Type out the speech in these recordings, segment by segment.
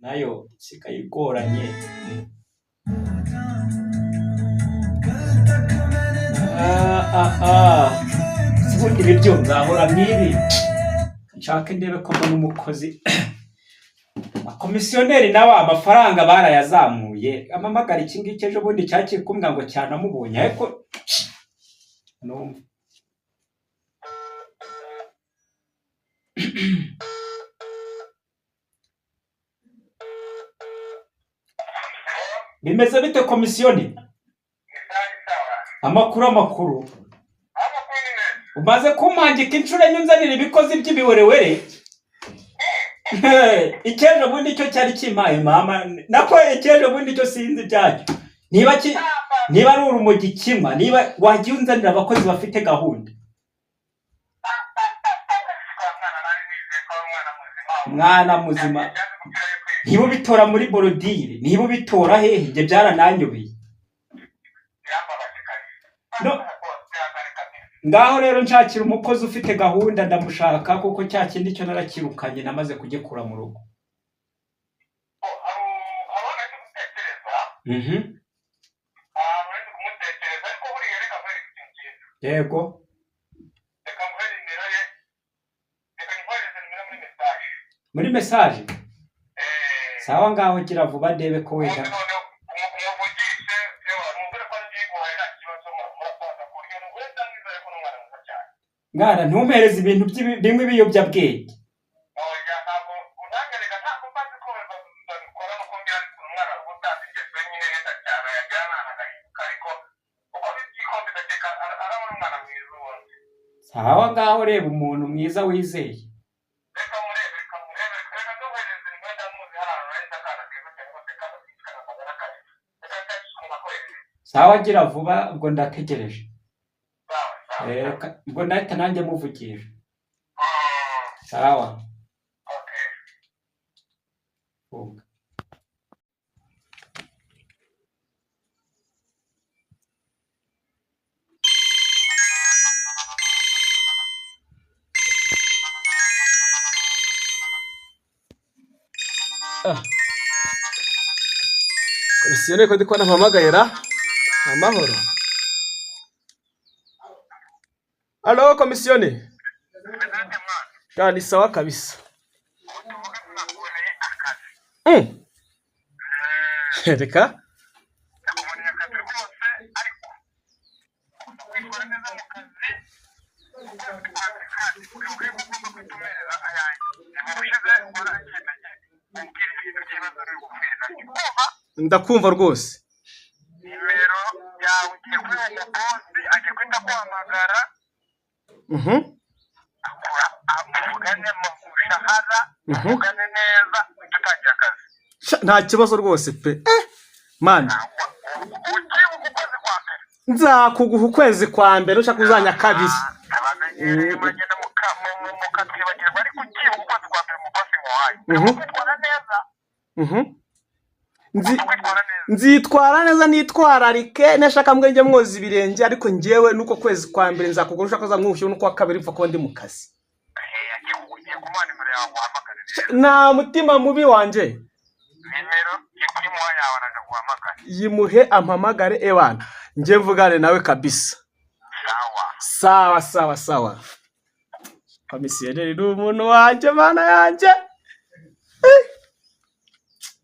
Nayo isigaye igoranye. Ah, ah, ah. Ubundi ibiryo nzahora nk'ibi, nshake ndebe ko mbona umukozi. Abakomisiyoneri nabo amafaranga barayazamuye. Amamagara iki ngiki ejo bundi cyakikumbwa ngo cyanamubonye, ariko numva bimeze bite komisiyoni? Amakuru, amakuru. Umaze kumpangika inshuro enye unzanira ibikozi by'ibiwerewere. Icy'ejo bundi cyo cyari kimpaye mama, nako icy'ejo bundi cyo sinzi ibyacyo, niba ki, niba ari urumogi kinywa, niba wagiye unzanira abakozi bafite gahunda. Mwana muzima, niba ubitora muri borodire, niba ubitora hehe, njye byarananyobeye. No. Ngaho rero nshakira umukozi ufite gahunda, ndamushaka kuko cya kindi cyo narakirukanye, namaze kugikura mu rugo. Mhm. Yego. Muri message? Sawa, ngaho gira vuba ndebe ko wenda. Mwana, ntumpereze ibintu bimwe ibiyobyabwenge. Sawa, ngaho reba umuntu mwiza wizeye. Sawa, gira vuba ubwo ndategereje. Ubwo ndahita nanjye muvugisha. Sawa. Funga. Komisiyoneri, ko ndi kubona mpamagaye ra? Amahoro. Alo komisiyoneri. Ya, ni sawa kabisa. Reka. Ndakumva rwose. Nimero yawe ugiye kuri uwo mukozi, agiye guhita aguhamagara. Muvugane mu mushahara. Muvugane neza dutangira akazi. Sha, nta kibazo rwose pe. Man, ugiye ukwezi kwa mbere. Nzakuguha ukwezi kwa mbere, ushaka uzanya kabiri. Abamenyereye muragenda mukatwibagirwa, ariko ugiye ukwezi kwa mbere umukozi muhaye kwitwara neza. Kwitwara neza. Nzitwara neza, nitwararike, nashaka mbwe njye mwoza ibirenge, ariko njyewe nuko kwezi kwa mbere nzakuguha, ushaka uzamwushyura n'ukwa kabiri, mfa kuba ndi mu kazi. Ugiye kumuha nimero yawe uhamagare. Nta mutima mubi wanjye. Nimero igiye kuyimuha yawe, araza guhamagara. Yimuhe ampamagare, ewana njye mvugane nawe kabisa. Sawa. Sawa sawa sawa. Komisiyoneri ni umuntu wanjye, mana yanjye.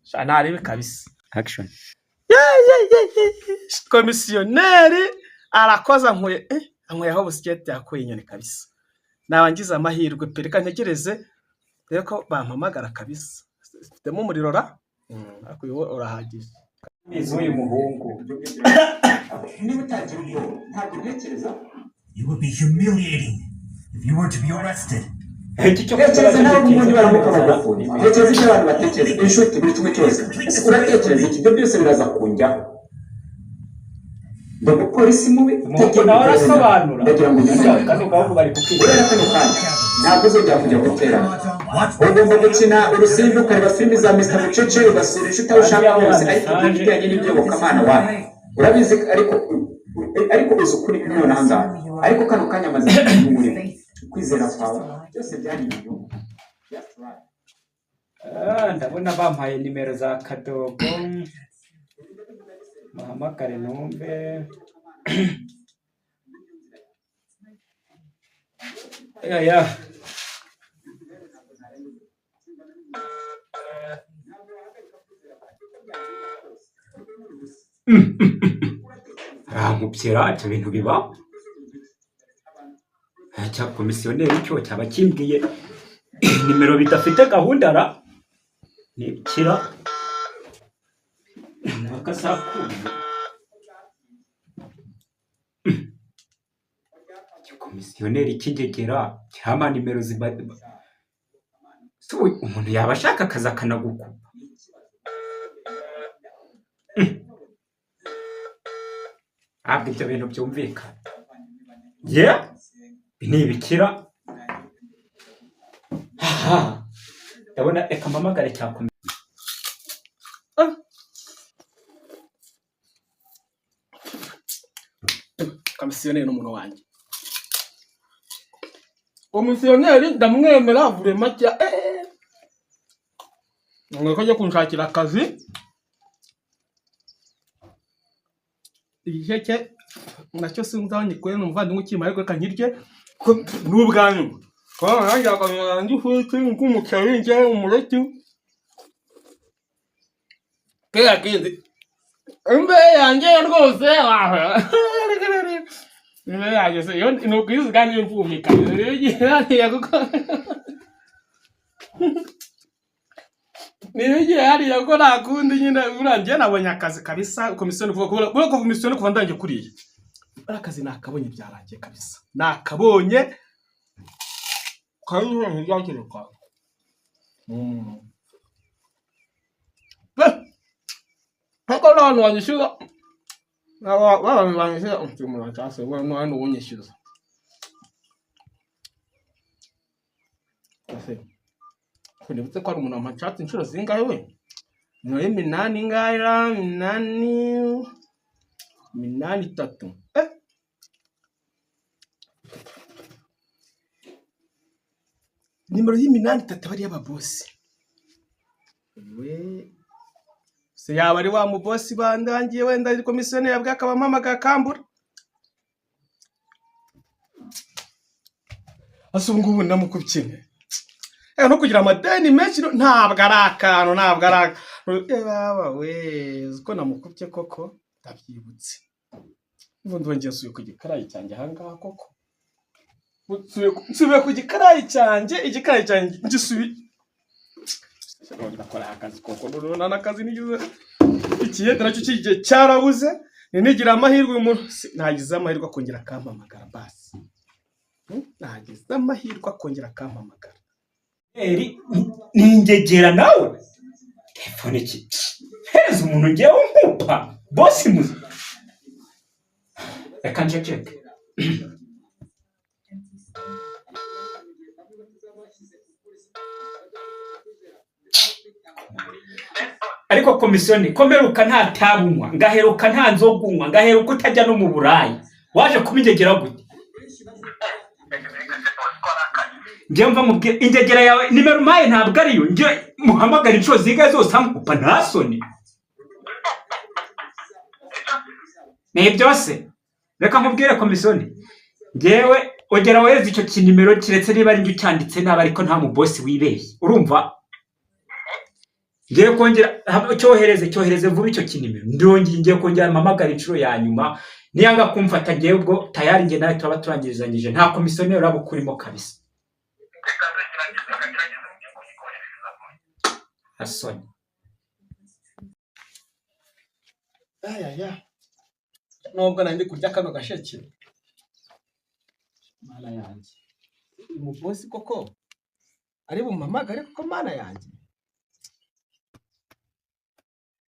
Sha, ntaribi kabisa. Action. Ye, ye, ye, ye, ye. Komisiyoneri arakoza nkuye, ankuyeho busiketi yakuye inyoni kabisa. Naba ngize amahirwe pe, reka ntegereze rero ko bampamagara kabisa. Mfitemo umuriro ra? Ariko uyu wo urahagije. Amezi w'uyu muhungu. Niba utagira ubwoba, ntabwo ntekereza. It would be humiliating if you were to be arrested. Iki cyo Tekereza nawe ubundi baramuka bagafunga, tekereza icyo abantu batekereza, inshuti, buri kimwe cyose. Ese uratekereza iki? Ibyo byose biraza kunjyaho. Ndi umupolisi mubi Umuhungu utagiye nawe mu iperereza. arasobanura. Ndagira ngo unyumve. Kano gahungu bari kukiga. Guhera kano kanya ntabwo uzongera kujya guterana. What? Ugomba gukina urusimbi, ukareba filimi za Mr Bucece, ugasura inshuti aho ushaka hose, ariko ibyo bijyanye n'iby'iyobokamana wawe urabizi, ariko Ariko uzi ukuri none aha ngaha, ariko kano kanya amaze kumurimo kwizera kwawe byose byari ibinyoma. Just right. Ah, ndabona bampaye nimero za Kadogo, muhamagare numve. Ya ya. Arampupyera, ibyo bintu biba cya komisiyoneri cyo cyaba kimbwiye nimero bidafite gahunda ra nikira nakasakuma. Komisiyoneri kigegera cyama nimero ziba. So umuntu yaba ashaka akazi akanagukupa. Ntabwo ibyo bintu byumvikana. Ye ni ibikira. Aha ndabona, reka mpamagare cya Komisiyoneri ni umuntu wanjye. Komisiyoneri ndamwemera vurema cya ngo ko ajya kunshakira akazi. Igisheke nacyo sinzi aho ngikuye, ni umuvandimwe ukimara, ariko reka nkirye ko ni ubwanyu. Nanjye akamera ifiriti nk'umuceri njye umureti kiriya kindi imbehe yanjye rwose, imbehe yanjye se iyo ni ukuyisiga niyo mfumika hariya, kuko niyo igiye hariya kuko nta kundi nyine. Urangiye nabonye akazi kabisa. Komisiyo kuva kubera ko komisiyo kuva ndangiye kuriya buriya akazi nakabonye, byarangiye kabisa, nakabonye kandi ntibyakireka. Ariko n'abantu banyishyuza, abantu banyishyuza ufite umuntu atase n'uwandi uwunyishyuza ese ko nibutse ko hari umuntu wampanshatse inshuro zingahe we muri minani ingahe ra minani minani itatu. Nimero y'iminani itatu aba ari iy'ababosi we se, yaba ari wa mubosi bandangiye wenda ari komisiyoneri yabwiye akaba ampamagaye akambura. Ase ubu ngubu ndamukubye no kugira amadeni menshi ntabwo ari akantu, ntabwo ari akantu. Baba we, uzi ko namukubye koko, ndabyibutse. Ubu ndongeye nsubiye ku gikarayi cyanjye ahangaha koko. Nsubiye ku gikarayi cyanjye, igikarayi cyanjye ngisubiye. Ndakora akazi koko, noneho nta n'akazi nigeze. Ikiyede nacyo cy'igihe cyarabuze, nigira amahirwe uyu muntu nagize amahirwe akongera akampamagara basi. Nagize amahirwe akongera akampamagara. Eri ni ingegera nawe telefone ki hereza umuntu ngewe nkupa bosi muzi. Reka nceceke. Ariko komisiyoni komeruka nta tabu unywa, ngaheruka nta nzoga unywa, ngaheruka utajya no mu Burayi, waje kuba ingegera gute? Njyewe mva mubwire, ingegera yawe nimero umpaye ntabwo ariyo. Njye muhamagara inshuro zingahe zose amukupa, nta soni? Ni byose. Reka nkubwire komisiyoni, njyewe ongera wohereze icyo kinimero, keretse niba ari njye ucyanditse nabi, ariko nta mubosi wibeshye, urumva? Ngiye kongera cyohereze, cyohereze vuba icyo kinimero. Ndongeye ngiye kongera mpamagara inshuro ya nyuma, niyanga kumfata ngewe ubwo tayari njye nawe turaba turangirizanyije, nta komisiyoneri uraba ukurimo kabisa. Reka ngerageze ngiye kuyikoherereza. Asoni. Ayaya, nubwo nari ndi kurya kano gasheke, mana yanjye, uyu mubosi koko ari bumpamagare koko, mana yanjye.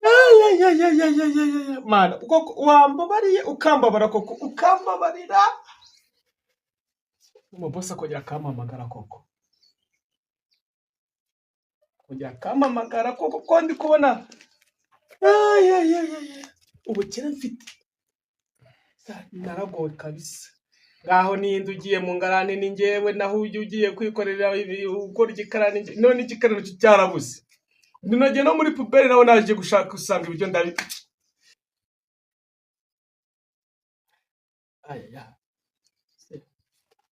Ayayayayayayaya, mana koko wambabariye ukambabara koko, ukambabarira, umubosi akongera akampamagara koko, akongera akampamagara koko, ko ndi kubona ayayayaya ubukene mfite. Naragowe kabisa. Ngaho ninde ugiye mu ngarani? Ni njyewe. Naho ujya ugiye kwikorera ukora igikarani, none igikarani cyo cyarabuze. Nagiye no muri poubelle, naho naje gushaka usanga ibiryo ndabi. Aya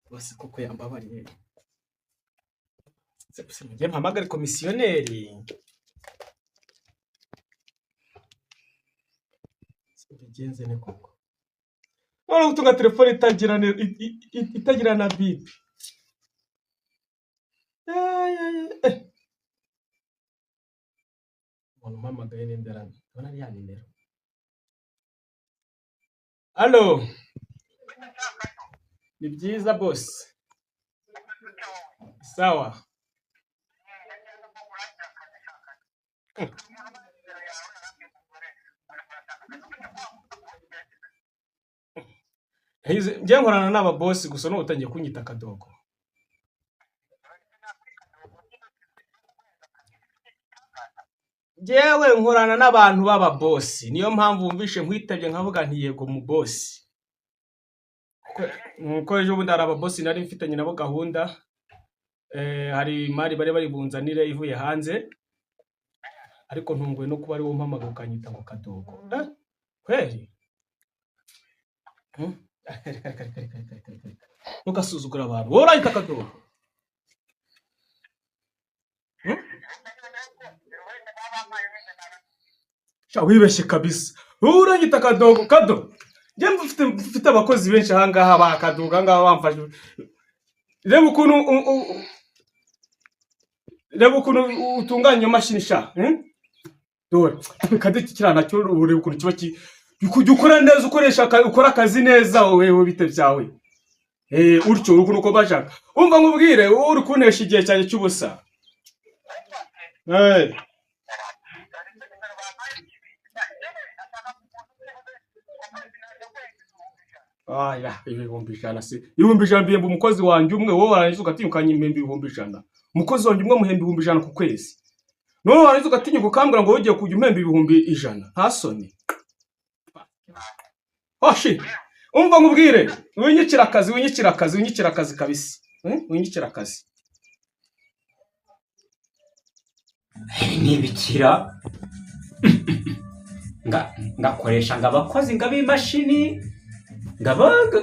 bose koko yambabariye. Se mujye mpamagare komisiyoneri, mbigenze ne koko? None gutunga telefone itagira itagira na bip. Ya. Umuntu umpamagaye ni nderana, ndabona ari ya nimero. Allo, ni byiza boss. Sawa. Njye nkorana n'aba boss gusa, n'ubu utangiye kunyita akadogo. Njyewe nkorana n'abantu b'aba boss, niyo mpamvu wumvishe nkwitabye nkavuga nti yego mu boss. Kuko ejo bundi hari ababoss nari mfitanye nabo gahunda, hari imari bari bunzanire ivuye hanze, ariko ntunguwe no kuba ari wowe umpamagaye ukanyita ngo kadogo. Kweli? Hmm? Reka, reka, reka, reka, reka, reka, reka. Ntugasuzugure abantu. Wowe uranyita kadogo? Hmm? Sha, wibeshye kabisa. Wowe uranyita kadogo? Kado, njye mfite abakozi benshi ahangaha ba kadogo ahangaha bamfashe. Reba ukuntu utunganya iyo mashini sha, Dore kade kiriya nacyo, ureba ukuntu kiba kujya ukora neza, ukoresha ukora akazi neza. Wowe bite byawe? Utyo ukuntu uko bashaka. Umva nkubwire, wowe uri kuntesha igihe cyanjye cy'ubusa. Aya, 100,000 se? 100,000 bihemba umukozi wanjye umwe, wowe warangiza ugatinyuka ukanyihemba 100,000? Umukozi wanjye umwe muhemba 100,000 ku kwezi, none warangiza ugatinyuka ukambwira ngo wowe ugiye kujya umpemba 100,000? Nta soni? Hoshi, umva nkubwire, winyikira akazi, winyikira akazi, winyikira akazi kabisa. Winyikira akazi. Nibikira nga ngakoresha ngo abakozi ngo ab'imashini ngabaga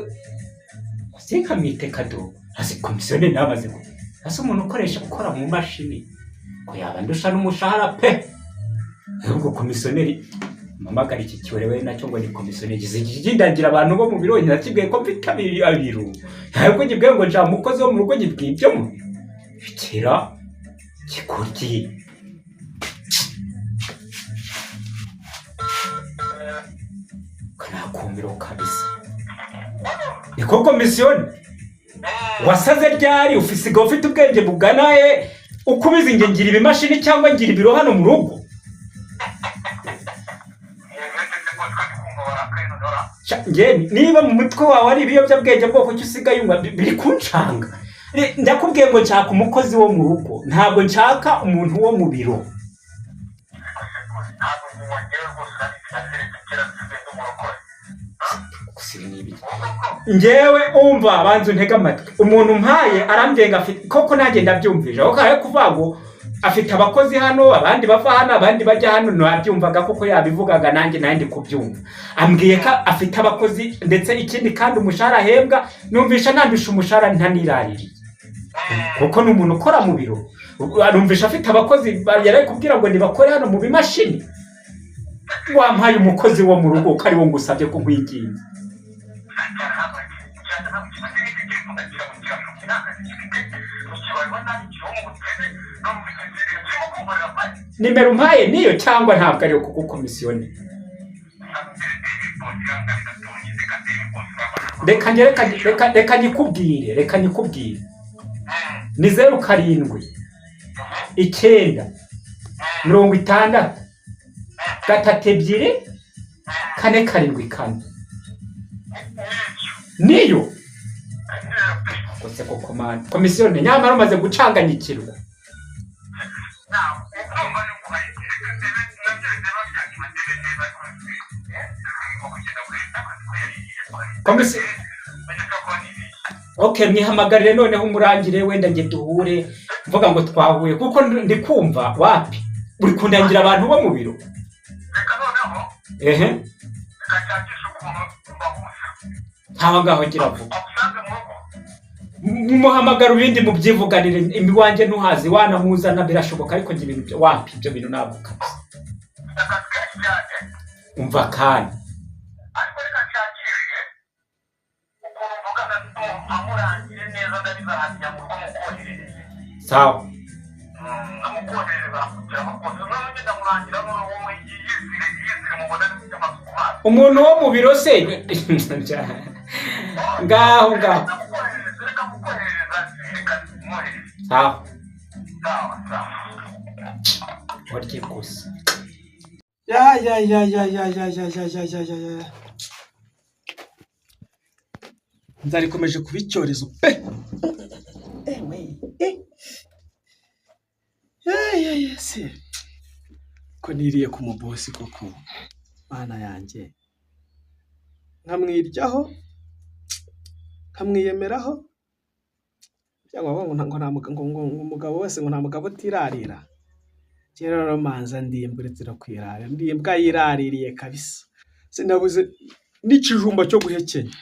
sinkamwite kadogo. Hasi komisiyoneri namaze ko hasi umuntu ukoresha ukora mu mashini ko yaba ndusha n'umushahara pe. Ahubwo komisiyoneri mpamagara iki cyorewe nacyo ngo ni komisiyoneri gizindagira abantu bo mu biro, nakibwiye ko mfite abiro, ntabwo ngibwiye ngo nshaka umukozi wo mu rugo, ngibwiye ibyo mu biro bikira kikuryi. Kanakumiro kabisa. Niko komisiyoni, wasaze ryari? Ufisiga ufite ubwenge bugana he? Uko ubizi nge ngira ibimashini cyangwa ngira ibiro hano mu rugo? Nge niba mu mutwe wawe ari ibiyobyabwenge bwoko ki usigaye unywa, biri kuncanga. Ndakubwiye ngo nshaka umukozi wo mu rugo, ntabwo nshaka umuntu wo mu biro. Ntabwo wongera rwose, urabizi kera nsigaye ndi umurokore. Gusa ibi ni ibiki? Njyewe umva, banza untege amatwi. Umuntu mpaye arambwiye ngo afite koko, nanjye ndabyumvije aho kare kuvuga ngo afite abakozi hano, abandi bava hano, abandi bajya hano. Nabyumvaga koko, yabivugaga, nanjye ndi kubyumva. Ambwiye ko afite abakozi, ndetse ikindi kandi umushahara ahembwa numvisha nandusha umushahara ntaniraririye, kuko ni umuntu ukora mu biro. Numvisha afite abakozi yari kubwira ngo nibakore hano mu bimashini. Wampaye umukozi wo mu rugo ko ari wo ngusabye, ko nkwinginze? Nimero umpaye niyo cyangwa ntabwo ariyo? Kuko komisiyoni, reka njye, reka nyikubwire, reka nyikubwire. Ni 079 60 32 474. Niyo kose koko man. Komisiyoni, nyamara umaze gucanganyikirwa. Komisi. Okay, mwihamagarire noneho umurangire, wenda njye duhure mvuga ngo twahuye, kuko ndi kumva wapi uri kundangira abantu bo mu biro. Reka noneho. Ehe. Reka nshakishe ukuntu mbahuza. Ntaho ngaho gira vuba. Agusange mu rugo. Muhamagara ibindi mubyivuganire, iwanjye ntuhazi, wanamuzana birashoboka, ariko njye ibintu wapi, ibyo bintu ntabwo kabisa. Mfite akazi kenshi cyane. Umva kandi. Ariko reka nshakishe ukuntu mvugana n'umuntu amurangire neza, ndabizahangira mu rugo mukoherereze. Sawa. Amukoherereza arakugeraho rwose, noneho ngenda murangira, noneho wowe yiyizire yiyizire, mubona ari kujya amasuku mazi. Umuntu wo mu biro se? Ngaho ngaho. Ndamukoherereza, reka mukoherereza, reka mwohereze. Sawa. Sawa sawa. Warye gusa. Ya ya ya ya ya ya ya ya ya ya ya ya, inzara ikomeje kuba icyorezo pe! Ewe eh ya ya ya, se ko niriye ku mubosi koko, mana yanjye, nkamwiryaho, nkamwiyemeraho, cyangwa ngo ngo nta ngo umugabo wese, ngo nta mugabo utirarira. Kera rero manza ndimbwa, uretse no kwirarira, ndimbwa yiraririye kabisa, sinabuze n'ikijumba cyo guhekenya.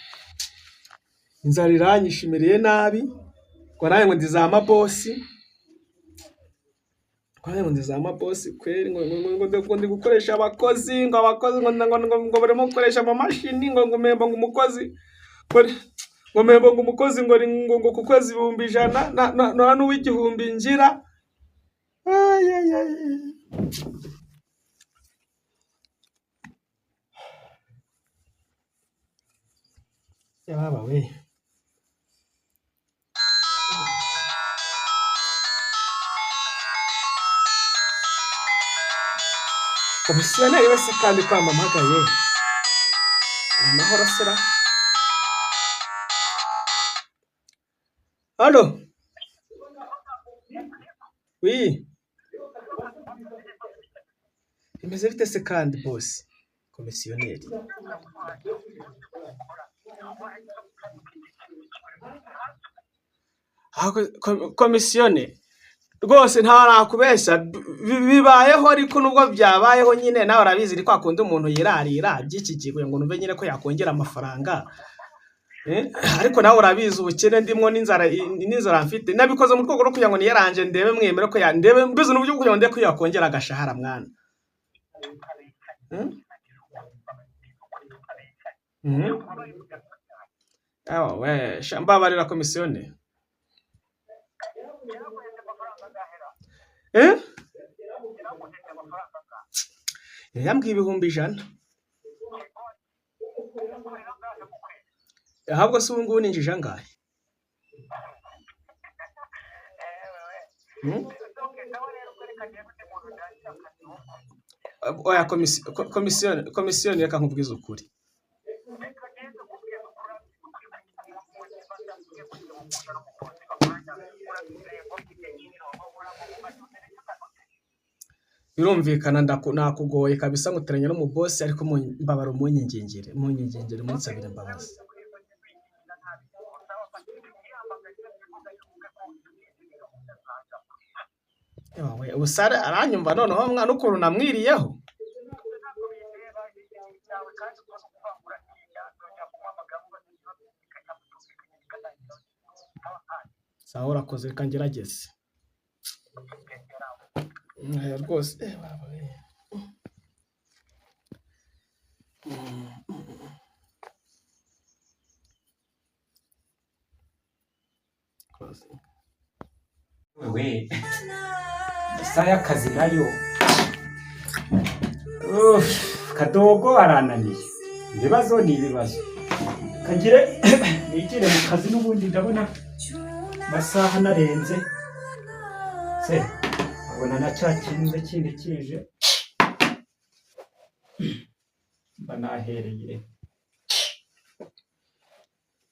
Inzara iranyishimiriye nabi, ngo nawe ngo ndi za mabosi, ngo nawe ngo ndi za mabosi kweri, ngo ndi gukoresha abakozi, ngo abakozi ngo barimo gukoresha amamashini, ngo mpemba ngo umukozi, ngo mpemba ngo umukozi ngo ku kwezi 100,000, nta n'uw'igihumbi ngira. Ay, ay, ay. Ya baba we. Komisiyoneri wese kandi kwamamagaye. Ni amahoro sera. Allo? Oui. Bimeze bite se kandi, boss? Komisiyoneri. Komisiyone rwose nta nakubeshya, bibayeho, ariko nubwo byabayeho nyine nawe urabizi, ni kwa kundi umuntu yirarira by'iki gihe kugira ngo numve nyine ko yakongera amafaranga. Ariko nawe urabizi ubukene ndimwo n'inzara mfite, nabikoze mu rwego rwo kugira ngo niyaranje, ndebe mwemere ko ya ndebe mbizi n'uburyo bwo kugira ngo ndebe ko yakongera agashahara, mwana. Mhm. Awa we, sha mbabarira, komisiyone. Eh? Yambwiye 100,000. Ahubwo se ubu ngubu ninjije angahe? Hmm? Oya, komisiyoni, reka nkubwize ukuri. Birumvikana, nakugoye kabisa, nguteranya n'umubosi, ariko mbabara umunyingingire, munyingingire, munsabire imbabazi. Ewa we, ubu sare aranyumva noneho mwana ukuntu namwiriyeho. Sawa, urakoze, reka ngerageze. Rwose baba we. Closing. We, isaha y'akazi nayo. Uff, kadogo arananiye, ibibazo ni ibibazo. Kagire nigire mu kazi, n'ubundi ndabona amasaha narenze se, abona na cya kintu kindi kije mba nahereye.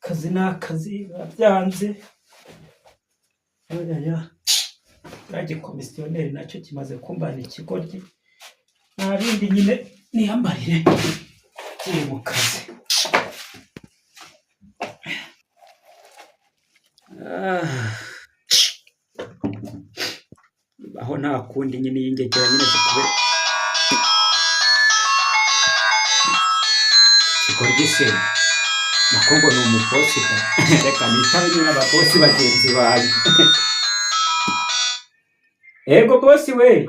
Akazi ni akazi, biba byanze. Oya, kiriya gikomisiyoneri nacyo kimaze kumbana ikigoryi, nta bindi nyine. Niyambarire ngiye mu kazi. Ah. Aho nta kundi nyine iyi ngegera nyine zikube ikigoryi se nako ngo ni umubosi da. Reka nitabe nyine ababosi bagenzi banjye. Ego bosi we,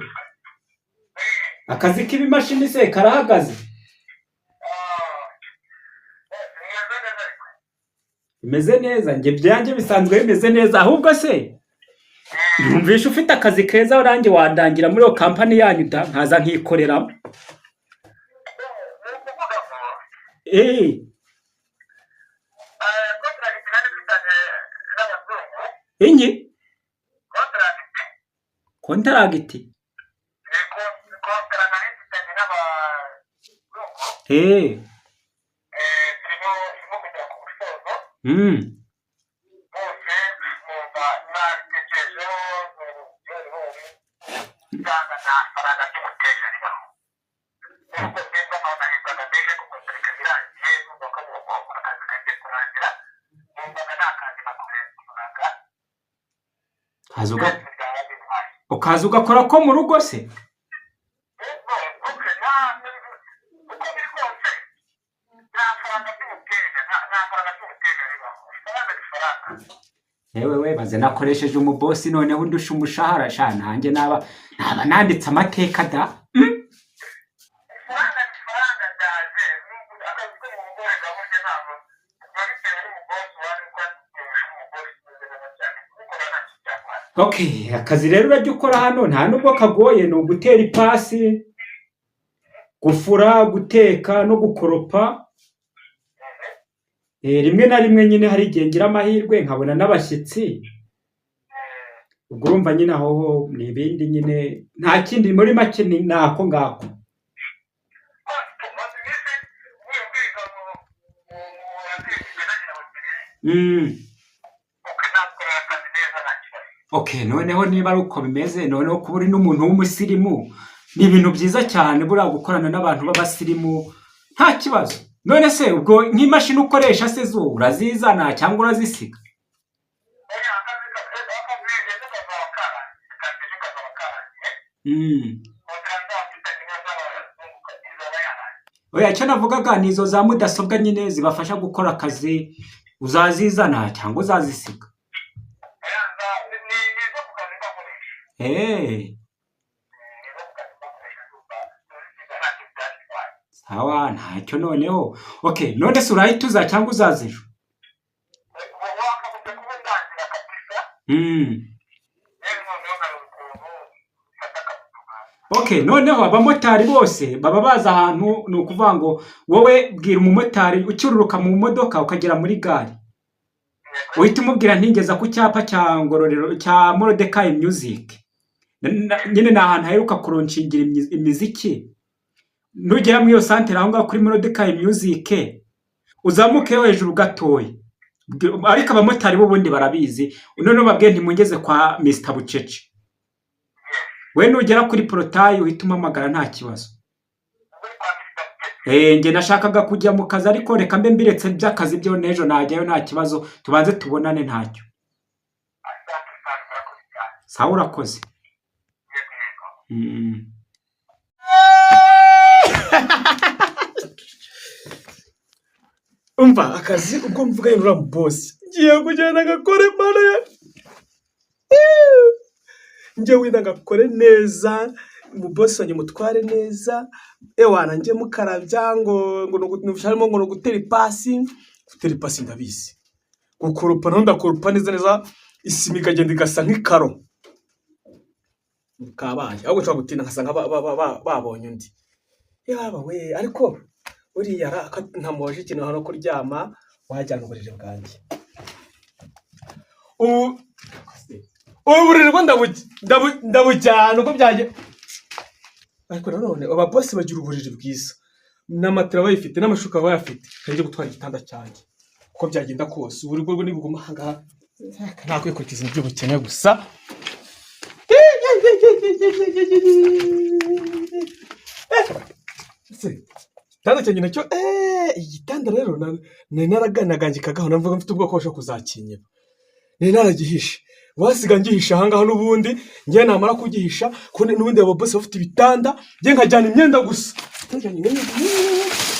akazi k'ibimashini se karahagaze? Bimeze neza, njye byanjye bisanzwe bimeze neza. Ahubwo se numvishe ufite akazi keza, uranjye wandangira muri iyo kampani yanyu da, nkaza nkikoreramo. Ni ukuvuga ngo contract nari mfitanye n'abazungu. Inyi Contract. Kontaragiti? Ni contract nari mfitanye n'abazungu. Turimo kugera ku musozo. Bose numva nabitekerejeho buri nsanga nta faranga ry'umutesha ribaho, nubwo ngenda nkabona ahembwaga mbega ko contract irangiye, numva ko akazi kagiye kurangira, numvaga nta kazi nakoraga. Ukaza uga- Byose byaba bintwaye. Ukaza ugakora ko mu rugo se? Ubwo okay, nta uko biri kose nta faranga ry'umutesha, nta faranga ry'umutesha ribaho, ifaranga ni faranga. Yewe we, baze nakoresheje umubosi noneho undusha umushahara sha, nanjye naba nanditse amateka da. Ifaranga ni ifaranga, ndaje nubwo akazi ko mu rugo wenda burya ntabwo biba bitewe n'umugozi wawe, uko kurusha umugozi umeze neza cyane kubikora ntacyo byatwara. Okay, akazi rero urajya ukora hano nta nubwo kagoye, ni ugutera ipasi, gufura, guteka no gukoropa. Rimwe na rimwe nyine hari igihe ngira amahirwe nkabona n'abashyitsi, ubwo urumva nyine aho ho ni ibindi nyine, nta kindi, muri make ni nako ngako. Tumaze iminsi ngiye kwiga mu mu nagira abakiriya. Okay, nakorera akazi neza nta kibazo. Okay, noneho niba ari uko bimeze, noneho kuba uri n'umuntu w'umusirimu ni ibintu byiza cyane, buriya gukorana n'abantu b'abasirimu nta kibazo. None se ubwo nk'imashini ukoresha se zo urazizana cyangwa urazisiga? Oya, akazi ejo kazaba karangiye, akazi ejo kazaba karangiye. Contract nzaba mfitanye n'abazungu izaba yarangiye. Oya, icyo navugaga ni izo za mudasobwa nyine zibafasha gukora akazi, uzazizana cyangwa uzazisiga? Oya, ni izo ku kazi mbakoresha. Ni izo ku kazi mbakoresha, ndumva tuzisiga ntacyo byatwaye. Sawa, ntacyo noneho. Okay, none se urahita uza cyangwa uzaza ejo? Wakagombye kuba undangira kabisa. Rero noneho nkareba ukuntu mfata akazi kanjye. Okay, noneho abamotari bose baba bazi ahantu, ni ukuvuga ngo wowe bwira umumotari ucyururuka mu modoka ukagera muri gare, uhita umubwira ntingeza ku cyapa cya Ngororero cya Morodekayi Music. Nyine ni ahantu haheruka kuronshingira imiziki. Nugera muri iyo santere aho ngaho kuri Morodekayi Music, uzamukeho hejuru gatoya. Ariko abamotari bo ubundi barabizi, noneho babwiye ntimungeze kwa Mr Bucece. We nugera kuri porotayi uhita umpamagara nta kibazo. Uri kwa Mr. Bucece? Njye nashakaga kujya mu kazi, ariko reka mbe mbiretse by'akazi byo n'ejo najyayo nta kibazo, tubanze tubonane ntacyo. Asante sana, murakoze cyane. Sawa, urakoze. Yego, yego. Umva akazi ubwo mvuga uriya mubosi ngiye kugenda ngakore mana ya njye wenda ngakore neza, umubosi wanjye mutware neza, ewana njye mukarabya ngo harimo ngo ni ugutera ipasi, gutera ipasi ndabizi, gukoropa naho ndakoropa neza neza, isima ikagenda igasa nk'ikaro kabaye, ahubwo nshobora gutinda nkasanga babonye undi. Yaba we, ariko buriya ntamubaje ikintu hano kuryama wajyana uburiri bwanjye, ubu buriri bwo ndabujyana uko byagiye. Ariko nanone ababosi bagira uburiri bwiza n'amatara bayifite n'amashuka bayafite, kanjye gutwara igitanda cyanjye uko byagenda kose, uburiri bwo nibuguma aha ngaha nta kwikurikiza ibintu by'ubukene gusa. Se igitanda cyanjye nacyo, igitanda rero nari naraganagangikagaho, navuga mfite ubwoko bashobora kuzakinyiba, nari naragihishe, basiga ngihisha ahangaha. N'ubundi njye namara kugihisha ko n'ubundi abo bose bafite ibitanda, njye nkajyana imyenda gusa. Njyana imyenda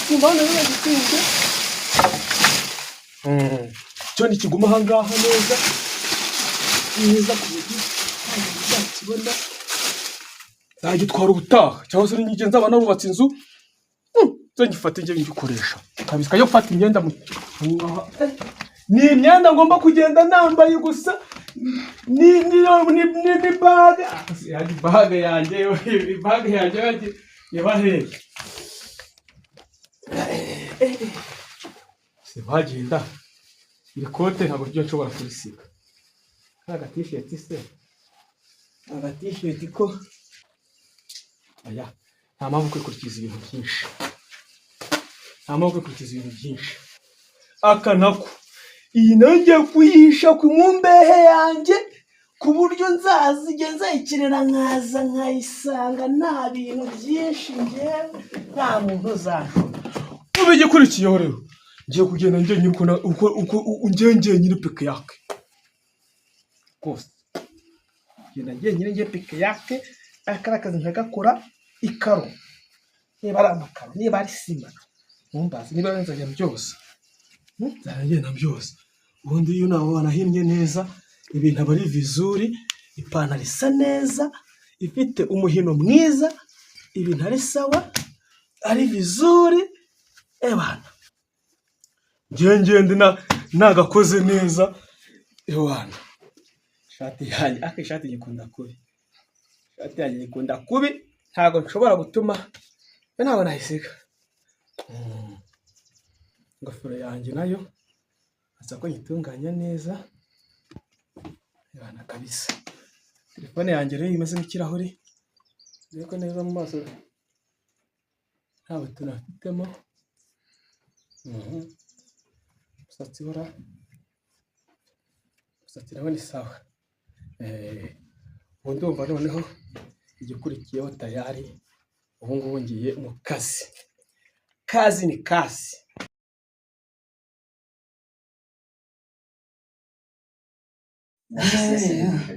kumva hano rero gitinze cyo ntikiguma ahangaha neza neza, ku buryo nta muntu uzakibona. Nzagitwara ubutaha, cyangwa se n'igihe nzaba narubatse inzu, nze ngifate njye ngikoresha kabisa. Kajya gufata imyenda mu ngaha. Ni imyenda ngomba kugenda nambaye gusa, ni bag. Bag yanjye, bag yanjye iba hehe se? Bagenda iri kote ntabwo ryo nshobora kurisiga. Kariya gatisheti se, agatisheti ko aya, nta mpamvu kwikurikiza ibintu byinshi, nta mpamvu kwikurikiza ibintu byinshi. Aka nako, iyi nayo ngiye kuyihisha ku mu mbehe yanjye, ku buryo nzaza igihe nzayikenera nkaza nkayisanga nta bintu byinshi, njyewe nta muntu uzashobora. Ubu igikurikiyeho rero, ngiye kugenda njyenyine, uko ngiye njyenyine peke yake rwose, ngenda njyenyine, ngiye peke yake. Aka ari akazi nkagakora, ikaro niba ari amakaro, niba ari sima, ntumbaze, niba ari nzajya byose, nzajya ngenda byose. Ubundi iyo nawe wanahinnye neza, ibintu aba ari vizuri, ipantaro isa neza, ifite umuhino mwiza, ibintu ari sawa, ari vizuri. Ebana, ngiye ngende nagakoze neza. Ewana, ishati yanjye, ariko ishati nyikunda kubi, ishati yanjye nyikunda kubi, ntabwo nshobora gutuma, yo ntabwo nayisiga. Ingofero yanjye nayo asa ko nyitunganya neza. Ebana kabisa, telefone yanjye rero imeze nk'ikirahuri, ndebe ko neza mu maso nta buto nafitemo. Umusatsi ura umusatsi nawo ni sawa. Ubu ndumva noneho igikurikiyeho tayari, ubu ngubu ngiye mu kazi. Kazi ni kazi.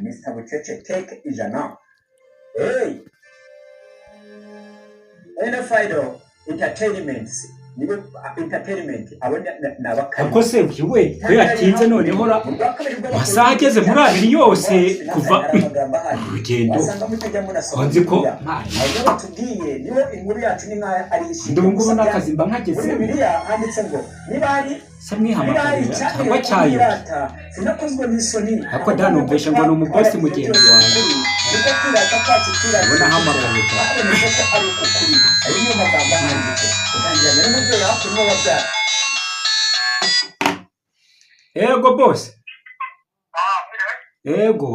Mr. Bucece Tech 100. Hey! Ena Fido Entertainment nibo entertainment abo ni abakari. Ariko se uyu we ko yatinze noneho ra, amasaha ageze muri 2 yose kuva urugendo wasanga mutajya munasoma nzi ko Bibiliya. Ayo batubwiye niyo inkuru yacu, ni nk'aho ari ishinga. Ubu ngubu n'akazi mba Muri nkagezemo. Bibiliya handitse ngo niba hari Se niba hari mwihamagarira cyangwa icyateye cyayobye? kumwirata, sinakozwe n'isoni. Ariko ndanumvishe ngo ni umubosi mugenzi wawe. Nibwo kwirata kwacu kwirata Ubona ahamagaye da. habonetse ko ari ukuri. Ayo niyo magambo ahanditse. Utangiranye n'umubyeyi hakurimo wabyara. Ego boss. Ego.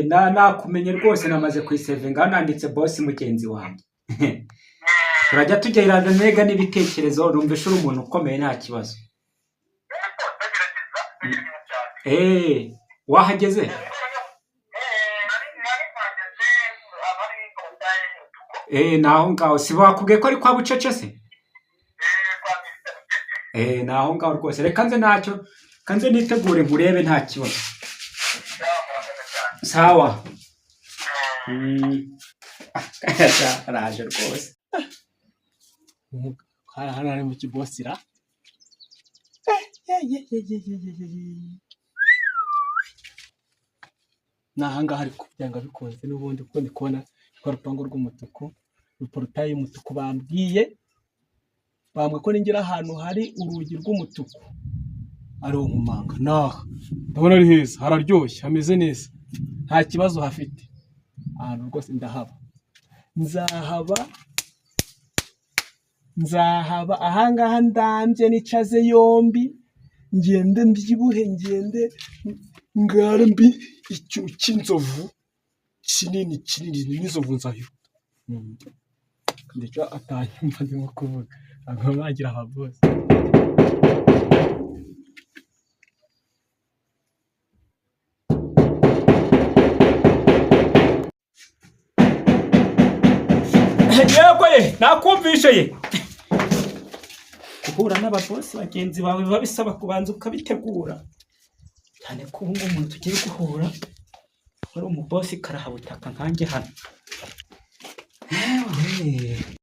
Na nakumenye rwose, namaze kuyisevinga hano nanditse boss mugenzi wanjye. Turajya tugerana nega n'ibitekerezo, numva uri umuntu ukomeye, nta kibazo. Wahageze? Naho ngaho si bakubwiye ko ari kwa Bucece se? Naho ngaho rwose, reka nze ntacyo, reka nze nitegure nkurebe, nta kibazo. Sawa. Araje rwose. Hano hano hari mu kibosira. Ni ahangaha ariko byanga bikunze n'ubundi, kuko ndi kubona rwa rupangu rw'umutuku, porutaye y'umutuku bambwiye, bambwiye ko ningera ahantu hari urugi rw'umutuku ariho nkomanga. Naha ndabona ari heza, hararyoshye, hameze neza, nta kibazo hafite. Ahantu rwose ndahaba, nzahaba, nzahaba ahangaha, ndambye nicaze yombi, ngende mbyibuhe, ngende ngare mbi ikintu cy'inzovu kinini kinini, n'inzovu nzayiruta. Ndetse atanyumva ndimo kuvuga, ntabwo bagira ababosi. Yego ye, nakumvishe ye. Guhura n'ababosi bagenzi bawe biba bisaba kubanza ukabitegura, cyane ko ubu ngubu umuntu tugiye guhura wari umubosi karahabutaka nkanjye hano. Yewe.